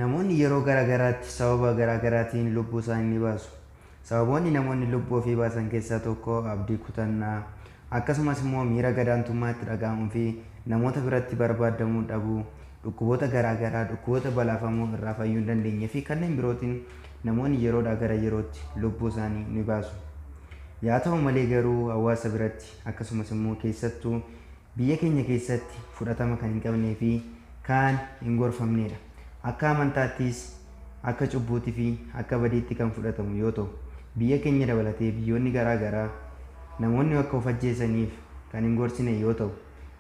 Namoonni yeroo garaa garaatti sababa garaa garaatiin lubbuu isaanii ni baasu. Sababoonni namoonni lubbuu ofii baasan keessaa tokko abdii kutannaa, akkasumas immoo miira gadaantummaa itti dhaga'amuu fi namoota biratti barbaadamuu dhabuu, dhukkuboota garaa garaa, dhukkuboota balaafamoo irraa fayyuu hin dandeenye fi kanneen birootiin namoonni yeroodhaa gara yerootti lubbuu isaanii ni baasu. Yaa ta'u malee garuu hawaasa biratti akkasumas immoo keessattuu biyya keenya keessatti fudhatama kan hin qabnee fi kan hin gorfamnedha. Akka amantaattis akka cubbuutii fi akka badiitti kan fudhatamu yoo ta'u, biyya keenya dabalatee biyyoonni garaa garaa namoonni akka of ajjeesaniif kan hin gorsine yoo ta'u,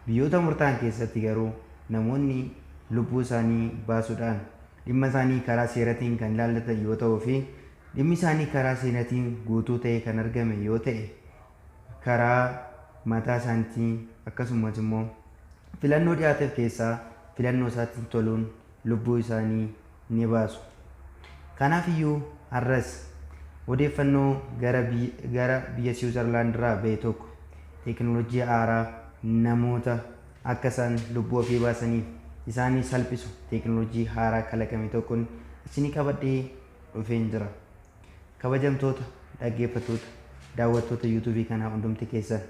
biyyoota murtaa'an keessatti garuu namoonni lubbuu isaanii baasuudhaan dhimma isaanii karaa seeratiin kan ilaallatan yoo ta'uu fi dhimmi isaanii karaa seeratiin guutuu ta'e kan argame yoo ta'e karaa mataa isaaniitiin akkasumas immoo filannoo dhiyaateef keessaa filannoo isaatti toluun lubbuu isaanii ni baasu. Kanaaf iyyuu har'as odeeffannoo gara biyya Siwiizerlaand irraa ba'e tokko teekinooloojii haaraa namoota akka isaan lubbuu ofii baasaniif isaanii salphisu teekinooloojii haaraa kalaqame tokkoon isinii qabadhee dhufeen jira. Kabajamtoota, dhaggeeffattoota, daawwattoota yuutuubii kanaa hundumti keessan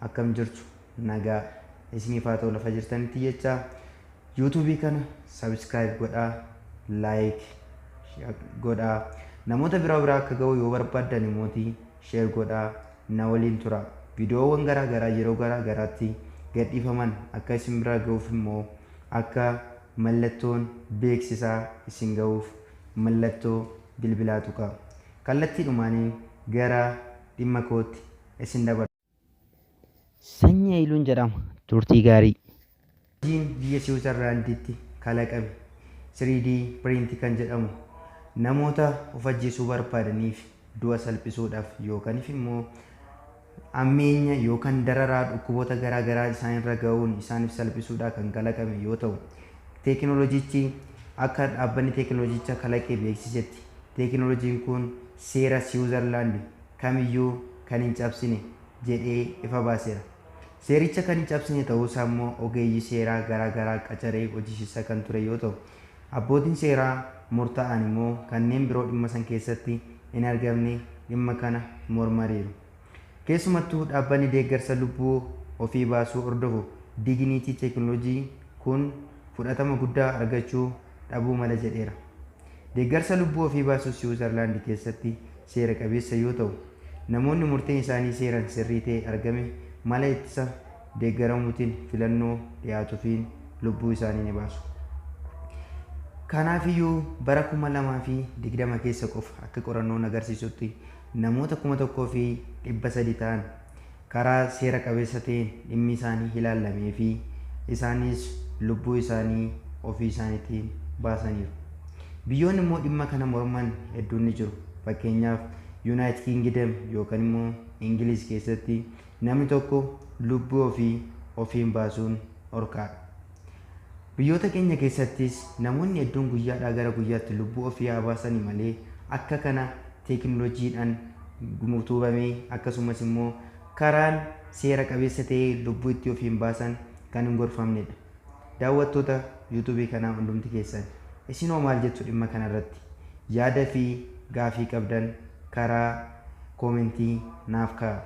akkam jirtu? Nagaa isiniif haa ta'u lafa jirtanitti jecha yuutuubii kana sabiskiraayib godhaa, laayik godhaa, namoota biraa biraa akka ga'u yoo barbaaddan immootii sheer godhaa, na waliin tura. Viidiyoowwan garaa garaa yeroo garaa garaatti gadhiifaman akka isin biraa ga'uuf immoo akka mallattoon beeksisaa isin ga'uuf mallattoo bilbilaa tuqaa. Kallattiidhumaaniin gara dhimma kootti isin dabarsa. Sanyii Hayiluun jedhama. Turtii gaarii. Hojiin biyya Siwiizerlaanditti kalaqame 3D print kan jedhamu namoota of ajjeesuu barbaadaniif du'a salphisuudhaaf yookaan immoo ammeenya yookaan dararaa dhukkuboota garaa garaa isaanirra ga'uun isaaniif salphisuudhaaf kan kalaqame yoo ta'u, teekinooloojichi akka dhaabbanni teekinooloojicha kalaqee beeksisetti teekinooloojiin kun seera Siwiizerlaand kamiyyuu kan hin cabsine jedhee ifa baaseera. Seericha kan hin cabsine ta'uusaa immoo ogeeyyii seeraa garaa garaa qacaree hojjechiisaa kan ture yoo ta'u, abbootiin seeraa murtaa'an immoo kanneen biroo dhimma san keessatti hin argamne dhimma kana mormaniiru. Keessumattuu dhaabbanni deeggarsa lubbuu ofii baasuu hordofu Diginiitii teekinooloojii kun fudhatama guddaa argachuu dhabuu mala jedheera. Deeggarsa lubbuu ofii baasuu Siwiizerlaand keessatti seera qabeessa yoo ta'u, namoonni murteen isaanii seeraan sirrii ta'e argame mala ittisa deeggaramuutiin filannoo dhiyaatuufiin lubbuu isaanii ni baasu. Kanaafiyyuu bara 2020 keessa qofa akka qorannoon agarsiisutti namoota 1300 ta'an karaa seera qabeessa ta'een dhimmi isaanii ilaallamee fi isaanis lubbuu isaanii ofii isaaniitiin baasaniiru. Biyyoonni immoo dhimma kana morman hedduun ni jiru. Fakkeenyaaf Yuunaayitid Kingdom yookaan immoo Ingiliz keessatti namni tokko lubbuu ofii ofiin baasuun dhorkaadha. Biyyoota keenya keessattis namoonni hedduun guyyaadhaa gara guyyaatti lubbuu ofii haa baasanii malee akka kana teekinooloojiidhaan utubamee akkasumas immoo karaan seera qabeessa ta'ee lubbuu itti ofiin baasan kan hin gorfamnedha. Daawwattoota yuutuubii kanaa hundumti keessan isinoo maal jettu dhimma kanarratti? Yaada fi gaafii qabdan karaa koomentii naaf kaa'a.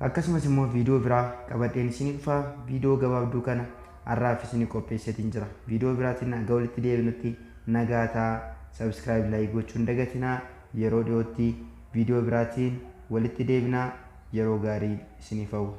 Akkasumas immoo viidiyoo biraa qabadheen isinii dhufa. Viidiyoo gabaabduu kana har'aaf isinii qopheesseetiin jira. Viidiyoo biraatiin hanga walitti deebinutti nagaa ta'aa. Sabiskiraayib laayik gochuu hin dagatinaa. Yeroo dhiyootti viidiyoo biraatiin walitti deebinaa. Yeroo gaarii isiniif hawwa.